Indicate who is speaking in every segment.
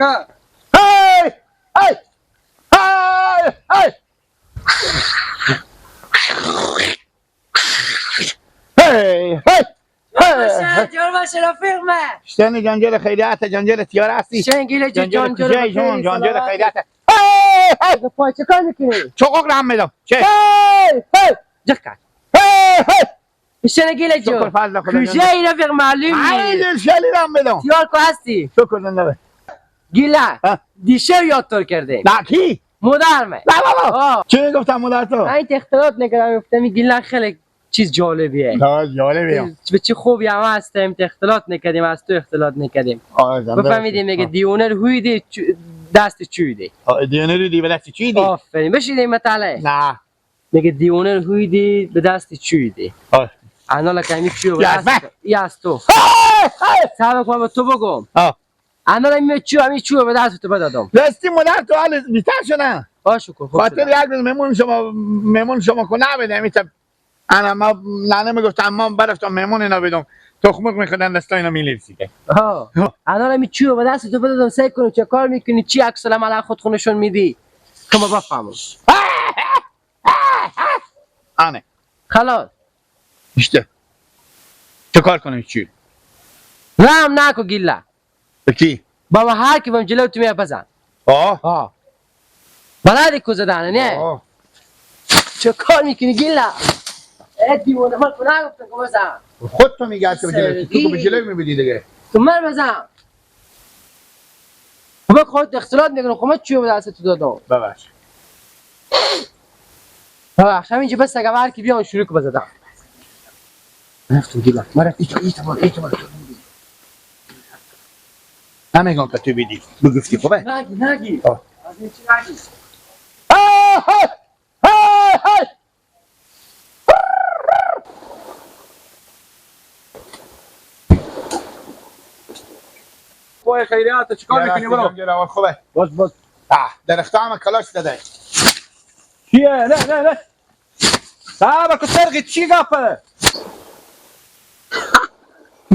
Speaker 1: هی هی هی هی هی هی
Speaker 2: جور باشه رفیق من.
Speaker 1: شتن جانجل خیریت جانجل تیار هستی.
Speaker 2: شنگیل جانجل
Speaker 1: جان جانجل خیریت. هی هی
Speaker 2: پای چه کار میکنی؟
Speaker 1: چقوق رم میدم. چه؟
Speaker 2: هی هی جکا.
Speaker 1: هی هی
Speaker 2: شنگیل جون. کجایی رفیق معلوم
Speaker 1: نیست. ای شلی رم میدم.
Speaker 2: تیار کو هستی؟
Speaker 1: شکر زنده.
Speaker 2: گیلا دیشب یاد تور کرده.
Speaker 1: نه کی؟
Speaker 2: مادر من.
Speaker 1: نه بابا. چی گفتم مادر تو؟
Speaker 2: من اختلاط نکردم گفتم گیلا خیلی چیز جالبیه.
Speaker 1: نه جالبیه.
Speaker 2: به چه خوبی هم هستیم اختلاط نکردیم از تو اختلاط نکردیم. بفهمیدیم میگه دیونه رو هویدی دست چویدی.
Speaker 1: دیونه رو دی به دست چویدی؟
Speaker 2: آفرین بشیدیم مطلع.
Speaker 1: نه.
Speaker 2: میگه دیونه رو هویدی به دست چویدی. انا لکه چیو به دست یا از تو. صبر کن به تو بگم. انا می چیو همین چیو به دست تو بدادم.
Speaker 1: دستی مادر تو حال بیشتر شدن.
Speaker 2: باشه خوب.
Speaker 1: خاطر یک روز مهمون شما کو نبیدم میتم انا ما ننه میگفتم ما برفتم مهمون اینا بدم تخمق میخوردن دستا اینا میلیرسیده.
Speaker 2: انا می چیو به دست تو بدادم سعی کنم چه کار میکنی چی عکس العمل خود خونشون میدی که ما بفهمم.
Speaker 1: آنه
Speaker 2: خلاص
Speaker 1: بیشتر چه کار کنم چی؟
Speaker 2: رام نکو گیلا.
Speaker 1: کی؟
Speaker 2: بابا هر کی بهم جلو تو می بزن.
Speaker 1: آه
Speaker 2: آه بلدی کو زدن نه؟ چه کار میکنی گیلا؟ ای دیوانه من کو نگفتم که بزن.
Speaker 1: خود تو میگی تو جلو تو به جلو میبینی دیگه.
Speaker 2: تو من بزن. خب خودت اختلاط میکنم خب من چی به دست تو دادم؟
Speaker 1: ببخش.
Speaker 2: ببخش همینجا بس اگه هر کی بیان شروع کو بزدم. رفتم گیلا. من رفت ایتو
Speaker 1: نمیگم که تو بیدی بگفتی خوبه؟
Speaker 2: نگی نگی از این چی نگی.
Speaker 1: های های های
Speaker 3: پای خیریات چیکار میکنی برو؟
Speaker 1: خوبه
Speaker 3: باز باز
Speaker 1: درخت هم کلاش داده
Speaker 3: چیه؟ نه نه نه صبر کن سرقی چی گپه؟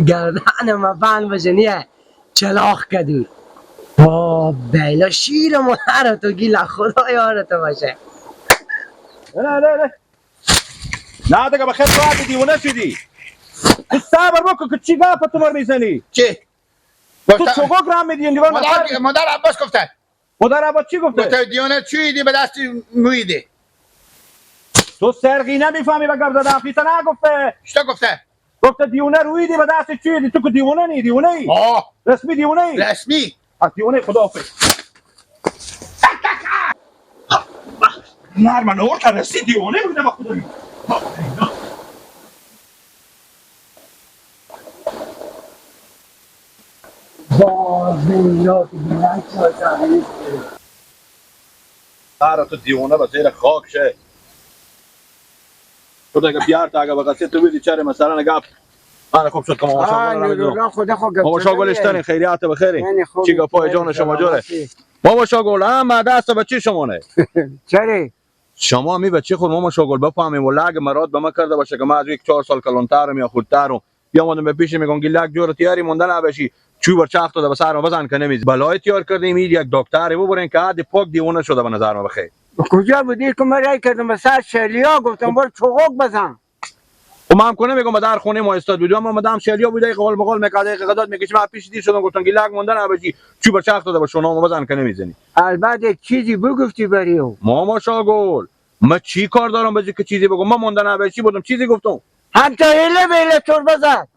Speaker 2: گردن ما بند باشه نیه چلاخ کدی با بیلا شیر مادر تو گیلا خدا یار تو باشه.
Speaker 3: نه نه نه نه دیگه بخیر تو دیوانه شدی. تو صبر بکن که چی گپ تو مر میزنی؟
Speaker 1: چی؟
Speaker 3: تو چوگو گرام میدی لیوان
Speaker 1: مادر عباس گفته.
Speaker 3: مادر عباس چی گفته؟
Speaker 1: گفته دیوانه چویدی به دست مویدی.
Speaker 3: تو سرقی نمیفهمی به گپ زدن فیتا نگفته.
Speaker 1: چی گفته؟
Speaker 3: گفته دیوانه رویدی به دست چویدی تو که دیوانه نی دیوانه ای.
Speaker 1: آه
Speaker 3: رسمی دیوانه ای.
Speaker 1: رسمی
Speaker 3: از دیوانه خداحافظ. نرم نور که رسی دیوانه بودم با خدایی.
Speaker 2: باز میاد
Speaker 3: سر تو دیوانه به زیر خاک شه. تو دیگه بیار تا اگه بقصه تو بیدی چرا مثلا گپ آره خوب شد که ما شاگل ما شاگل اشترین خیریات بخیری چی گپای جان شما جوره بابا شاگل هم دست بچه شمانه
Speaker 4: چرا
Speaker 3: شما می بچه خود ماما شاگل بفهمیم و لگ مراد به ما کرده باشه که من از یک 4 سال کلانترم یا خودترم بیامدم به پیش میگم گیلک جور تیاری مونده نبشی چوب بر چرخ داده به سرم بزن که نمیز بلای تیار کردیم یک دکتر ببرین که عاد پاک دیوانه شده به نظر ما بخیر.
Speaker 4: کجا بودی که من رای کردم به سر شلیا گفتم برو چوغک بزن.
Speaker 3: و من هم کنه میگم در خونه ما استاد بودم ما مدام شلیا بوده قول بقول میکرد قداد میکشم من پیش دیر شدم گفتم گیلک مونده نبشی چوب بر چرخ داده به شونام بزن که نمیزنی.
Speaker 4: البته چیزی بگفتی بری او
Speaker 3: ماما شاگل من چی کار دارم بجی که چیزی بگم من مونده نبشی بودم چیزی گفتم
Speaker 4: هم تا هله بیله تور بزن.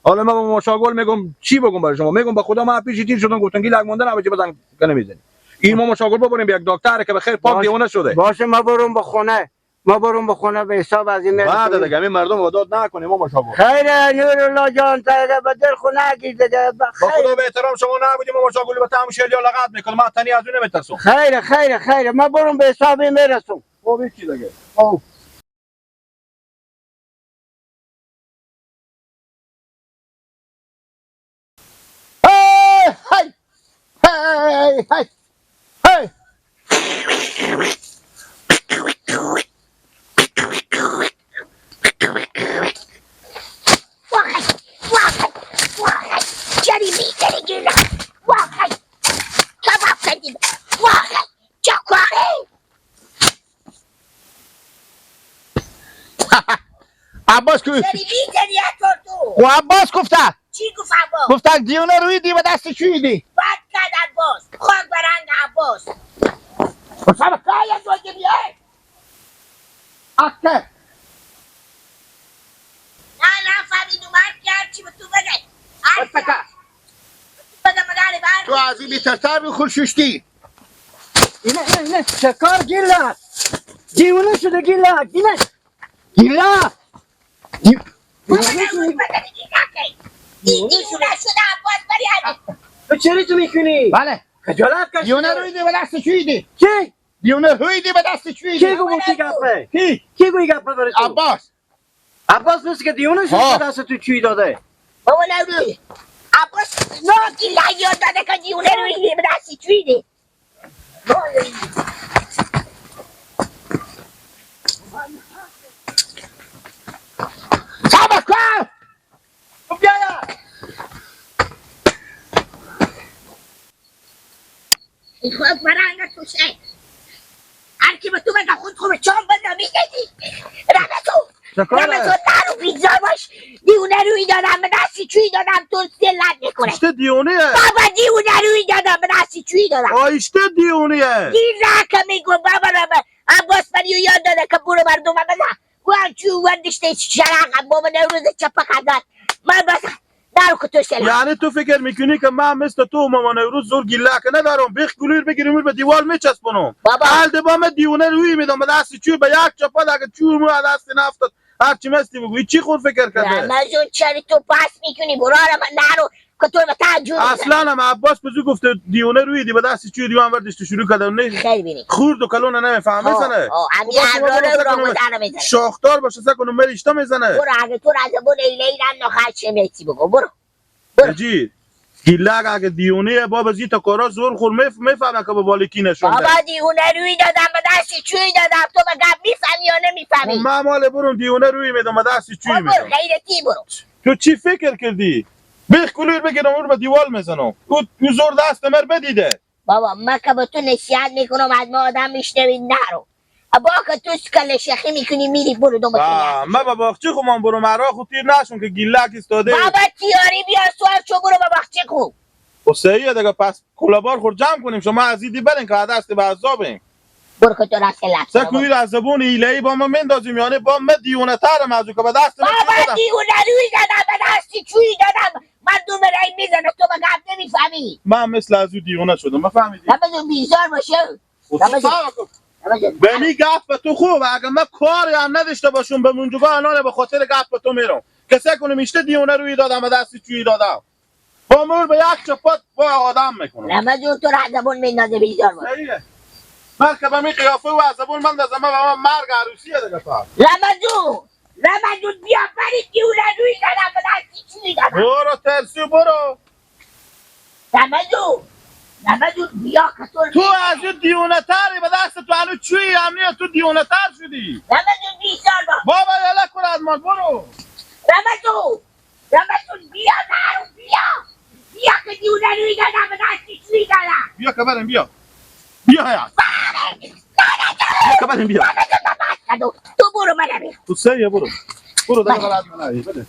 Speaker 3: حالا من با ماشاگل میگم چی بگم برای شما میگم به خدا من پیش تیر شدم گفتم گیلک مونده نباشه بزن که نمیزنی. این ما ماشاگل ببریم به یک دکتر که به خیر پاک دیوانه شده.
Speaker 4: باشه ما برم به خونه ما برم به خونه به حساب از این
Speaker 3: بعد دیگه همین مردم وداد نکنیم ما ماشاگل.
Speaker 4: خیر نورالله جان تا به دل خونه نگیر دیگه.
Speaker 3: با خدا به احترام شما نبودیم ما ماشاگل به تام شلیا لغت میکنم من تنی از اون نمیترسم.
Speaker 4: خیر خیر خیر ما برم به حساب میرسم.
Speaker 3: خب چی دیگه.
Speaker 1: Hey! Hey! Hey! Hey!
Speaker 5: واحد واحد واحد جريمي جريمي واحد
Speaker 1: عباس که و عباس گفته
Speaker 5: چی گفت عباس؟
Speaker 1: گفته دیونه روی دی و دست چوی دی
Speaker 5: بد کرد عباس خاک برنگ عباس
Speaker 1: گفتم که از وجه بیای اکه
Speaker 5: نه نه فهمیدم هر کی هرچی به تو بگه هر کی بگه مگه بر
Speaker 1: تو از این بیترتر بخور ششتی
Speaker 4: اینه اینه اینه چکار گیلک دیونه شده گیلک اینه گیلک
Speaker 5: دیونه شده عباس بری همین
Speaker 4: تو چرا تو میکنی؟
Speaker 1: بله
Speaker 4: خجالت کشیده
Speaker 1: دیونه روی دی به دست چوی دی
Speaker 4: کی؟
Speaker 1: دیونه روی دی به دست چوی دی
Speaker 4: کی گفت این گپه؟
Speaker 1: کی؟
Speaker 4: کی گفت این گپه برای تو؟
Speaker 1: عباس
Speaker 4: عباس مثل که دیونه شده به دست تو چوی داده
Speaker 5: بابا نوروز عباس نه گیلک یاد داده که دیونه روی دی به دست چوی دی
Speaker 1: صبر کن
Speaker 5: این خاک برنگ تو شه هر کی به تو بگه خود خوبه چون بنده میدادی رمزو رمزو نرو بیزار باش دیونه روی دادم به دستی چوی دادم تو سلت میکنه
Speaker 3: اشته دیونه
Speaker 5: بابا دیونه روی دادم به دستی چوی دادم
Speaker 3: آیشته دیونه
Speaker 5: گیره که میگو بابا رمه عباس منیو یاد داده که برو مردم بزن و چو وردشته شرق بابا نوروز چپا کردن من بس نرو که تو سلت
Speaker 3: یعنی تو فکر میکنی که من مثل تو ماما نوروز زور گیلک ندارم بیخ گلویر بگیرم به دیوال میچسبونم
Speaker 5: بابا
Speaker 3: حال با من دیونه روی میدم به دست چوب به یک چپا اگه چوب مو دست نفتاد هر چی مستی بگو چی خور فکر کرده
Speaker 5: رمزون چرا تو پس میکنی برو من نرو که تو به تعجب
Speaker 3: اصلا هم عباس بزو گفته دیونه روی دی به دست چوب دیوان وردش تو شروع کرده نه
Speaker 5: خیلی بینی
Speaker 3: خورد و کلون نمیفهمه زنه
Speaker 5: امی هر رو میزنه
Speaker 3: شاخدار باشه سکنم مریشتا میزنه
Speaker 5: برو اگه تو رزبون ایله ایرم نخواهد چه میتی بگو برو برو
Speaker 3: جی گیلک اگه دیونه بابا زی تا کارا زور خور میفهمه که با بالکی نشونده
Speaker 5: بابا دیونه روی دادم به دست چوی دادم تو به گپ میفهمی یا نمیفهمی
Speaker 3: من مال برم دیونه روی میدم به دست چوی میدم
Speaker 5: برو غیرتی برو
Speaker 3: تو چی فکر کردی بیخ کلور بگیرم اون به دیوال میزنم او زور دست مر بدیده
Speaker 5: بابا من که به تو نصیحت میکنم از ما آدم میشنوی نرو با که تو کل شخی میکنی میری برو دم
Speaker 3: من با باغچه خو من برو مرا خو تیر نشون که گیلک ایستاده
Speaker 5: بابا تیاری بیا سوار شو برو با باغچه خو
Speaker 3: و صحیحه دیگه پس کلابار خور جمع کنیم شما از ایدی برین که دست به عذابیم
Speaker 5: برو که تو راست لفظ
Speaker 3: سکویر از زبون ایله‌ای با ما مندازیم یعنی با ما دیونه ترم از او که به دست
Speaker 5: بابا دیونه روی دادم به دستی چوی دادم مردم رای میزنه تو به گپ نمیفهمی
Speaker 3: من مثل از او دیونه شدم بفهمیدی
Speaker 5: رمضان بیزار باشه
Speaker 3: به می گپ به تو خوب اگه من کاری هم نداشته باشم به منجوگاه الان به خاطر گپ به تو میرم که سه کنم ایشته دیونه روی دادم به دستی چوی دادم با مور به یک چپات با آدم میکنم
Speaker 5: رمضان تو را زبون میندازه بیزار باش
Speaker 3: مرگ به می قیافه و از زبون من دازم به من مرگ عروسیه دیگه پس
Speaker 5: رمضان رمضان بیا بری دیونه روی دادم به دستی چوی دادم
Speaker 3: برو ترسو برو
Speaker 5: رمضان رمضان بیا که تو
Speaker 3: تو از اون دیونه تری به دست تو هنوز چوی امنیه تو دیونه تر شدی
Speaker 5: رمضان بیزار باش
Speaker 3: بابا یالا کن از من برو
Speaker 5: رمضان رمضان بیا نرو بیا بیا که دیونه روی دادم به دستی چوی دادم
Speaker 3: بیا که بریم بیا بیا هیا بیا که بریم بیا
Speaker 5: تو برو من بیا
Speaker 3: تو سریع برو برو دیگه غلط من بده.